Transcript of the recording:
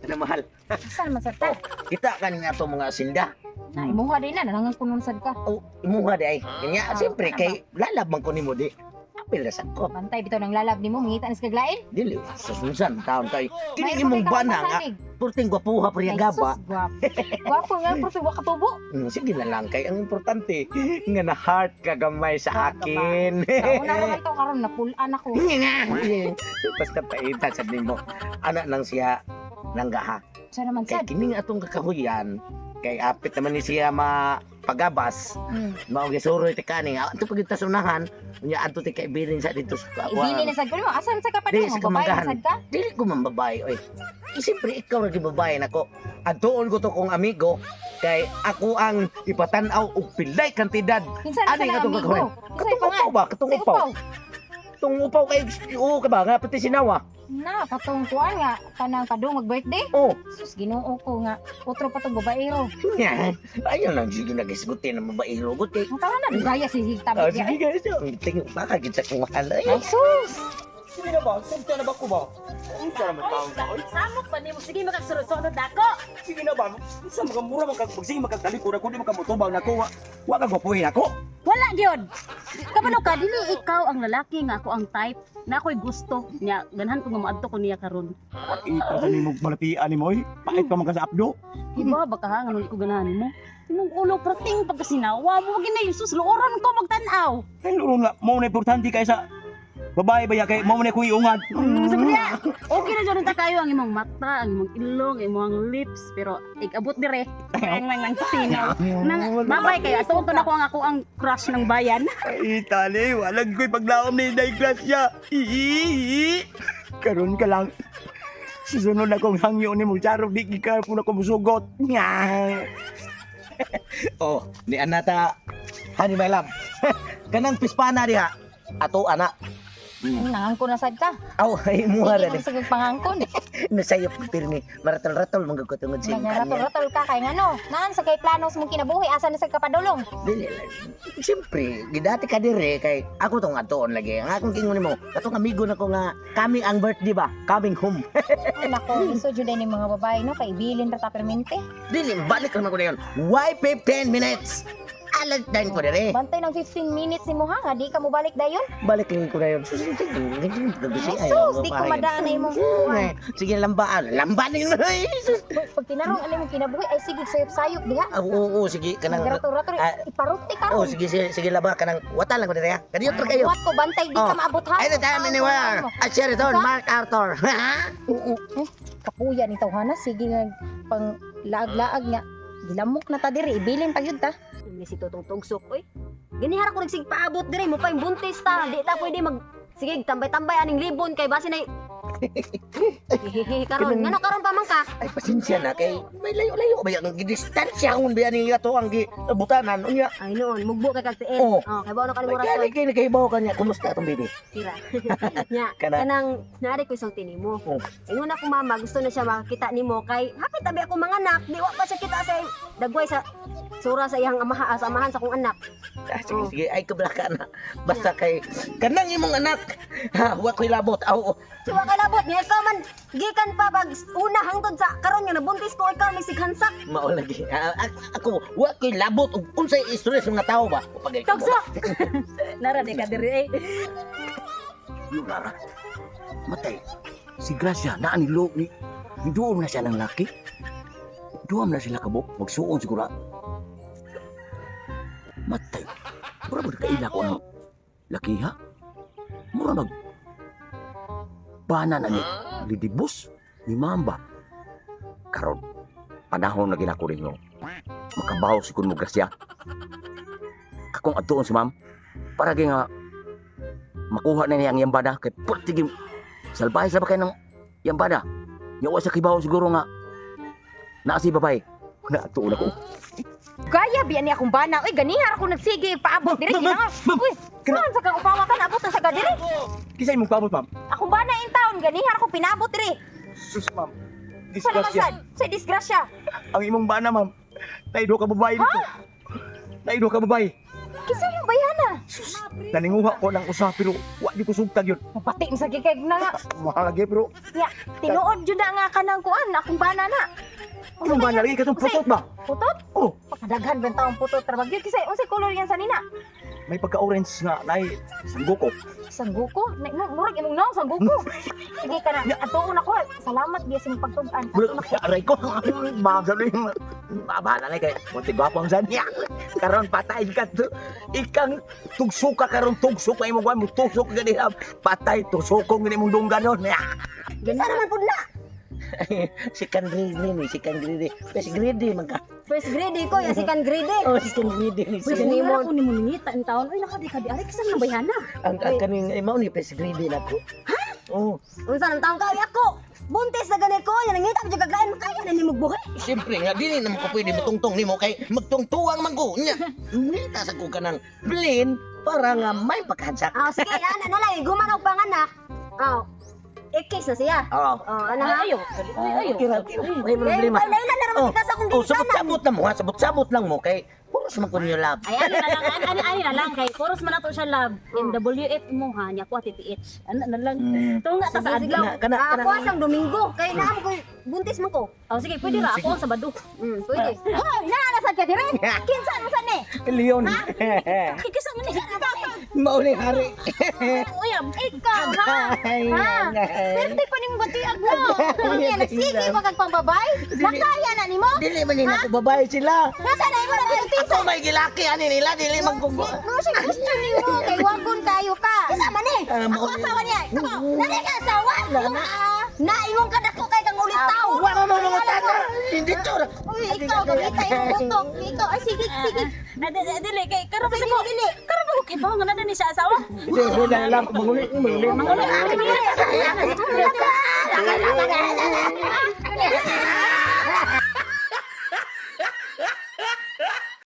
Ano, mahal? Saan man sad ta? Kita ka nga ato mga sinda. Na imuha din na nangan kunon sad ka. Oh, imuha di ay. Kanya, Ah, siyempre, ano kay lalab man ko nimo di. Apil na sad ko. Bantay bitaw nang lalab nimo, mangita ni sa kaglain. Dili, sa sunsan, taon kay. Kini May imong ka bana nga, masalig. purting gwapuha pa Ay, gaba. sus, Gwapo. Gwapo nga pero wa katubo. Sige na lang kay ang importante nga na heart ka gamay sa Heart ka ba? akin. Sa una ko to karon napulan ako. Basta paita sad nimo. Ana lang siya nangga ha. Sa naman Kay sad. kini nga atong kakahuyan kay apit naman ni siya mapagabas. Mao gisuroy ti kani. Ato pag sa unahan, unya adto ti kaibilin sa dito sa Ibili na sad ko nimo. Asan sa ka pa Di, dong? sa Babae na kamanggahan. sad ka? Dili ko man babae oy. Eh, siyempre ikaw ra babae nako. Adtuon ko to kong amigo kay ako ang ipatan-aw og pilay kantidad. Kinsa na Ano sa yung atong amigo? gagawin? Kinsa Katong pa nga? upaw ba? Katong Sa upaw. upaw. Katong upaw kay oo ka ba nga pati sinawa. Na katong kuan nga kanang kadung mag-birthday. Oh. Sus, Ginoo ko nga otro pa tong babaero. Ayaw lang sige nagisgutin ang babae rugot kay. Ang tara na dugaya si Oh, tabi sige guys, tingin baka gid sa kong mahal. Ay, Ay sus. Sige na ba? Sugta na ba ko ba? Unsa naman taon ka? Oy, Samok pa nimo sige makagsunod-sunod nako. sige na ba? Unsa mga mura man kag sige makagtalikod ako di man ka motubang nako. Wa ka gwapuhin ako. Wala gyud. Kabalo ka dili ikaw ang lalaki nga ako ang type na ako'y gusto niya ganahan ko nga moadto ko niya karon. Ito sa nimo malatian nimo oy. Pait pa man ka sa apdo. Iba ba ka ha nga ko ganahan mo? Imong ulo prating pagkasinawa mo ginay sus luoron ko magtan-aw. Ay luro nga mo na importante kaysa babae ba ya kay mo na ko iungan. Sabi niya, okay na dyan ta kayo ang imong mata, ang imong ilong, ang imong lips, pero ikabot dire. Nang nang nang sinaw. Nang babay kayo, ato ko na ko ang ako ang crush ng bayan. Ay tali, walang ko'y paglaom ni Day Gracia. Iiii. Karon ka lang. Susunod na kong hangyo ni mo charot di ka po na ko musugot. Nya. Oh, ni anata hani my love. Kanang pispana diha. Ato ana. Nangangkon na sad ka. Aw, ay muha ra Sige ni. man sa pangangkon. Nasayop pirmi. Maratol-ratol man gud ko tungod sa imong kanya. Nagaratol-ratol ka kay ngano. Naan sa kay plano sa mong kinabuhi asa na sa kapadulong. Dili lang. Siyempre, gidati ka dire kay ako tong atuon lagi. Ang akong kingon nimo, katong amigo nako nga coming ang birthday ba? Coming home. Ay nako, iso jud ni mga babae no kay ibilin ra ta permente. Dili balik naman ko na yun. Why 15 minutes? Alantan ko dire. Bantay ng 15 minutes nimo ha, nga di ka mobalik dayon. Balik lang ko na yun. Sus, Ay, sus, di ko madaan na imong kuan. Sige, lambaan. Lambaan na yun. Ay, sus. Pag tinarong ani mong kinabuhi ay sige sayop-sayop diha. Ah, oo, sige. Kanang, Nagaratol-ratol ah, iparuti oh, karon. sige, sige, sige, laba. Kanang, wata lang ko dire. Kadiyo kayo. Wat ko bantay di Oh. ka maabot ha. Ay, na anywhere. At Sheraton, Mark Arthur. Eh, kapuya ni tawhana sige nga pang laag-laag nga gilamok na ta diri ibilin pa gyud ta. Hindi si Tutong Tugsok, oy. Ganihara ko nagsig paabot dire mo pa yung buntis ta. Di ta pwede mag sige tambay-tambay aning libon kay base na Hehehe karon. Ngano karon pa man ka? Ay, pasensya na kay may layo-layo ba yung distansya kung biyan ni ato ang butanan unya. Ay noon, mugbo kay kag tiil. Oh. Oh, kay bawo na May kanimo gani rason. kay nakahibaw ka niya. Kumusta atong baby? Tira. Nya, Kana- kanang naari ko isulti nimo. Oh. Ingon ako mama, gusto na siya makakita nimo kay hapit tabi ako mga anak, di wa pa siya kita sa dagway sa sura sa iyang amaha sa amahan sa akong anak. Ah, sige, sige. Ay, kabla ka na. Basta kay kanang imong anak. Ha, wa ko'y labot. Aw, oh. Siwa kay labot niya ikaw man gikan pa pag una hangtod sa karon nga nabuntis ko ikaw may sighansak. Mao lagi. Ah, ako wa ko'y labot ug unsay istorya sa mga tao ba? Pag Tugsok. Nara di ka diri eh. Yung Lara. Matay. Si Gracia naa ni Lo ni duom na siya ng laki. Duom na sila kabok. Magsuon siguro. Matay. Mura ba kaila ko ang laki ha? Mura mag bana na ni Lidibus ni Mamba. Karon panahon na ginako ninyo. Makabaw si kun mo Gracia. Akong adtuon si ma'am para gyud nga makuha na niya ang yambada kay pertigim salbahe sa ba kayo ng yambada yawa sa kibaw siguro nga naa si babae na tuon ako. Gaya biya ni akong bana. Uy, ganihar ako nagsige paabot diri ginang. Uy, saan sa kang upawa ka naabot na sa ka diri? Kinsa imong paabot, ma'am? Akong bana in town, ganihar ako pinabot diri. Sus, ma'am. Sa naman Disgrasya. sad? Sa disgrasya. Ang imong bana, ma'am. Naido ka babae dito. Naido ka babae. Kinsa yung bayana? Sus, naninguha ko ng usa pero wa di ko sugtag yun. Mapati sa gikeg na nga. Mahal lagi pero Tinuod jud na nga kanang kuan akong bana na. anong ba lagi katong putot ba? Putot? Oh. Pakadaghan ba taong putot trabag gyud kasi unsay color yan sa nina? May pagka-orange nga nay sangguko. Sangguko? Na, murag imong naong sangguko. Sige ka na. Atuon ako. Salamat biya sa imong pagtug-an. Atuon ako. Aray ko. Ma'am, sabi bahala na kay munti gwapo ang san niya. Karon patay ka to. Ikang tugsuka karon tugsok ka imong kuan mo tusok gani patay tusokong gani imong dunggan nun. Kinsa naman pud na? Si kan greedy ni, si kan greedy. Bes greedy man ka. First grade ko, ya second grade. Oh, si kan greedy ni. Uy, Si ganihara ko nimo ningita in taon. Uy, naka di ka di ari kisa nang bayhana. ang kaning ay mao ni bes greedy nako. Ha? Oh, Unsa nang taon kay ako? Buntis na gani ko, yan nangita jud kaglain makaya na nimo buhi. siyempre nga dili naman ko pwede matungtong nimo kay magtungtuwang man ko. Nya, nita sa ko kanang plane para nga may pagkansak. Ah, sige, ana na lang guman og panganak. Ah. Ikis na siya. Oh. Oh, ana ha. Ay, ayo. Uy, ayo. Okay ra, okay ra. May problema. Kay laila na raman Oh, kita sa akong oh, ginikanan. sabot-sabot lang mo ha, sabot-sabot lang mo kay puros man ko niyo love. Ay, ano na lang, ano, ano, ano na lang kay Chorus man nato siya love. MWF mo ha, nya ko TTH. Ano na lang. Tunga ta sa Sige, sige. adlaw. Kana kana Ah, kana. ako asang Domingo kay naam ko buntis man ko. Oh, sige, pwede ra ako ang Sabado. Pwede. Hoy, naa na sad ka dire? Kinsa man sad ni? Leon. Kay kisa man ni. Mauli hari. Uyab. Ikaw ha? Ha? Pwede pa nimo batiag mo. Ang yan, nagsige pa kag pambabay. Nakaya na nimo? Dili man nila ko babae sila. Nasa na imo na buntis? Ako may gilaki ani nila dili man ko. No, siya gusto nimo kay wagon kayo ka. Kinsa man ni? Ah, Ako mauli. asawa niya. Ikaw, nani ka asawa? Naingon ka dako kay kang ulit taw. Wa mo mga tata. Hindi chura. Uy, ikaw gamita imong butok. Ikaw ay sige sige. Na dili dili kay karon sa ko. Dili. Karon ba ko kay ba nga na ni siya asawa? Hindi, wala lang manguli, manguli. Manguli. Manguli.